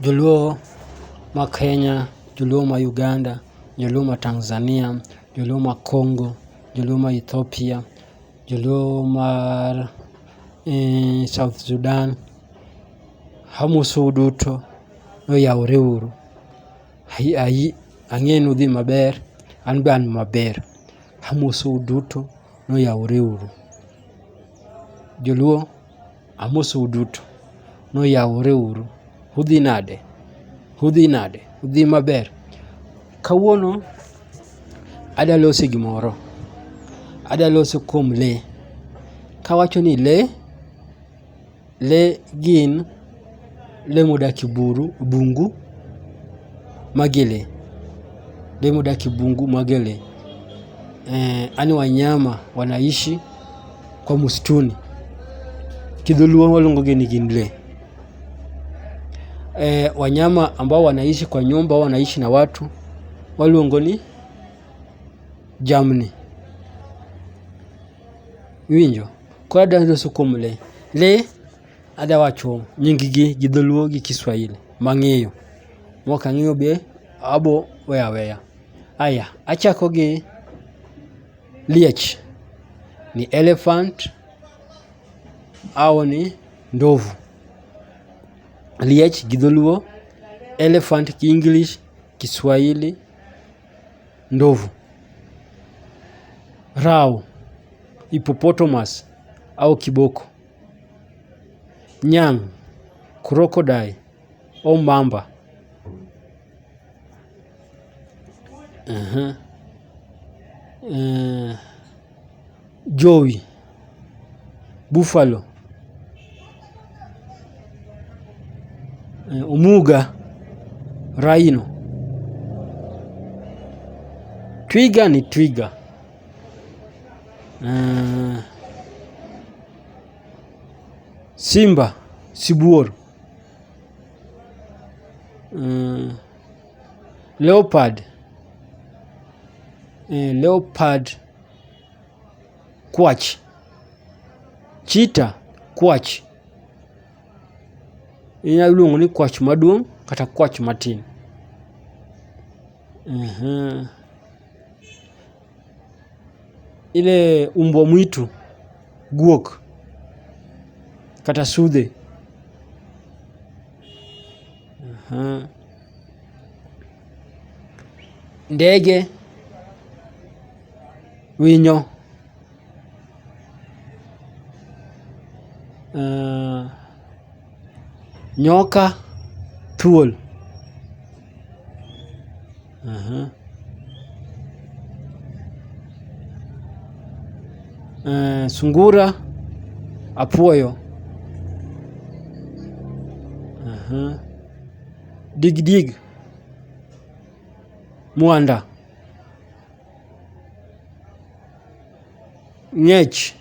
Joluo ma Kenya, joluo ma Uganda, joluo ma Tanzania, joluo ma Congo, joluo ma Ethiopia, joluo mar South Sudan, amosou duto ni oyawore uru. Ang'e ni udhi maber, an be an maber. Amosou duto ni oyawore uru. Joluo amosou duto ni oyawore uru. Udhi nade? Udhi nade? Udhi maber? Kawuono adwa loso gimoro. Adwa loso kuom lee. Kawacho ni lee, lee gin lee modak e buru, bungu, magi e lee. Lee modak e bungu magi e lee. Yaani wanyama wanaishi kwa msituni. Kidholuo waluongo gi ni gin lee. Wanyama ambao wanaishi kwa nyumba au wanaishi na watu waluongo ni jamni. Iwinjo? Koro adwa loso kuom lee. Lee adwa wacho nying gi gi dholuo gi Kiswahili mang'eyo. Mok ang'eyo be abo weyo aweya. Aya, achako gi liech ni elephant au ni ndovu. Liech gi dholuo, elephant gi English, Kiswahili ndovu. Rao, hippopotamus au kiboko. Nyang', crocodile au mamba. Jowi, buffalo. Omuga, rhino. Twiga ni twiga. Simba, sibuor. Leopard, leopard kwach. Cheetah kwach. Inyalo luongo ni kwach maduong' kata kwach matin. Ile umbwa mwitu, guok kata sudhe. Ndege, winyo. Nyoka, thuol. Sungura, apuoyo. Digdig, mwanda. Ng'ech.